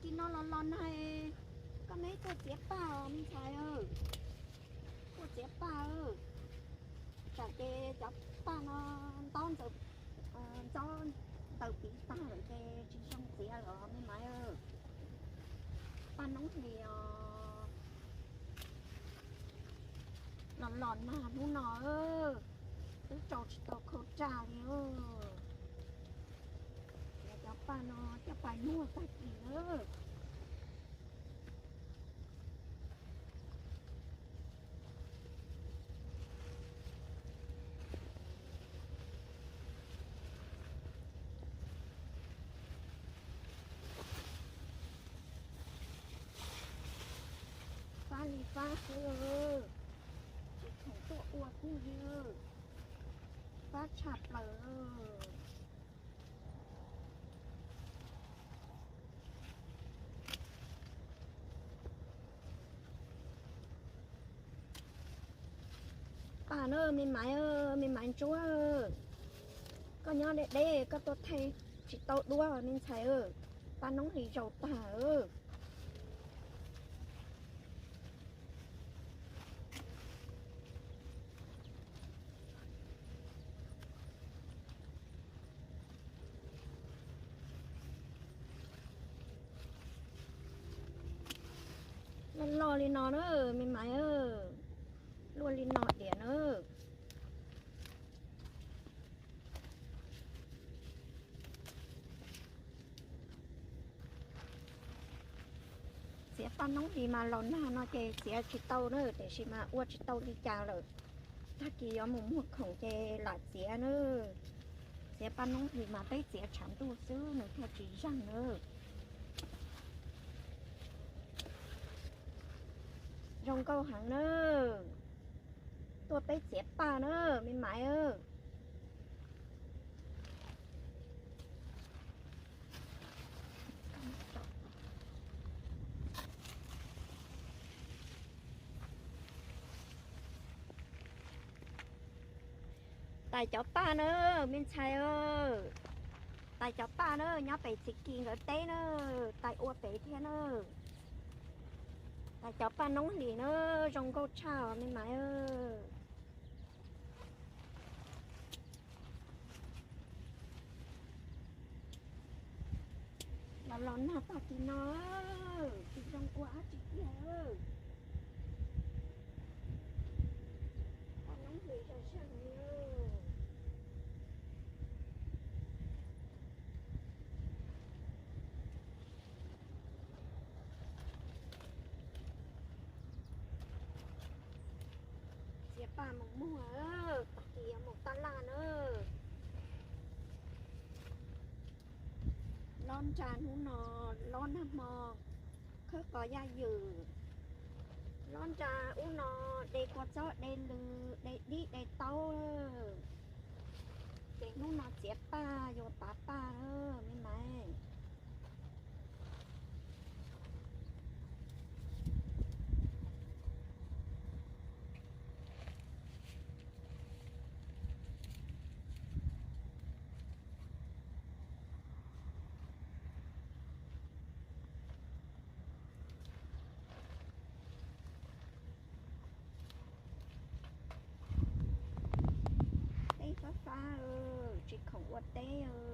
Tim no los los nag, koj neb tuaj txiav paj os me ntxhais, tuaj txiav paj. Tsam ces cov paj no ntaub ntxaws, ntxaub ntawd piv tag lawm ces tsis zoo txiav lawm me maiv. Paj noob hlis os, los los nag hnub no twb rau tsis tau khau raj li. Cov paj no cov paj muag tag kis na. Fab li fab xwb, tsis khoom tuaj ua kuj li, fab tshaj plaws. Paj na me maiv, me maiv ntsuab, koj nyob deb deb koj tuaj thaij tsis tau duab me ntxhais, paj noob hlis zaus tag. Loj loj li no na me maiv, luaj li no diam na. Txiav paj noob hlis mas los nag no ces txiav tsis tau na, tiam sis mas ua tsis tau li cas lawm. Tag kis yuav mus muag khoom ces lam txiav na. Txiav paj noob hlis mas peb txiav tshav ntuj xwb nws thiaj tsis zeeg na. Zoo nkauj heev na. Tuaj peb txiav paj na me maiv. Tais cov paj na me ntxhais, tais cov paj na nyob pem txiv kis nkawd teb na, tais ua pem thiab na. Tais cov paj noob hlis na, zoo nkauj tshaj me maiv. Los los nag tag kis no, tsis zoo ua dab tsi kiag. Paj noob hlis zoo zeeg li. Txiav paj mus muag, tag kis yuav mus taj laj na. Lob nra hnub no, lob nag hmo, khawb qos yaj ywm. Lob nra ub no de kua txob de lws de dib de taub. Ces hnub no txiav paj yuav pav paj me maiv. Teb fab fab, tsis khoom ua teb.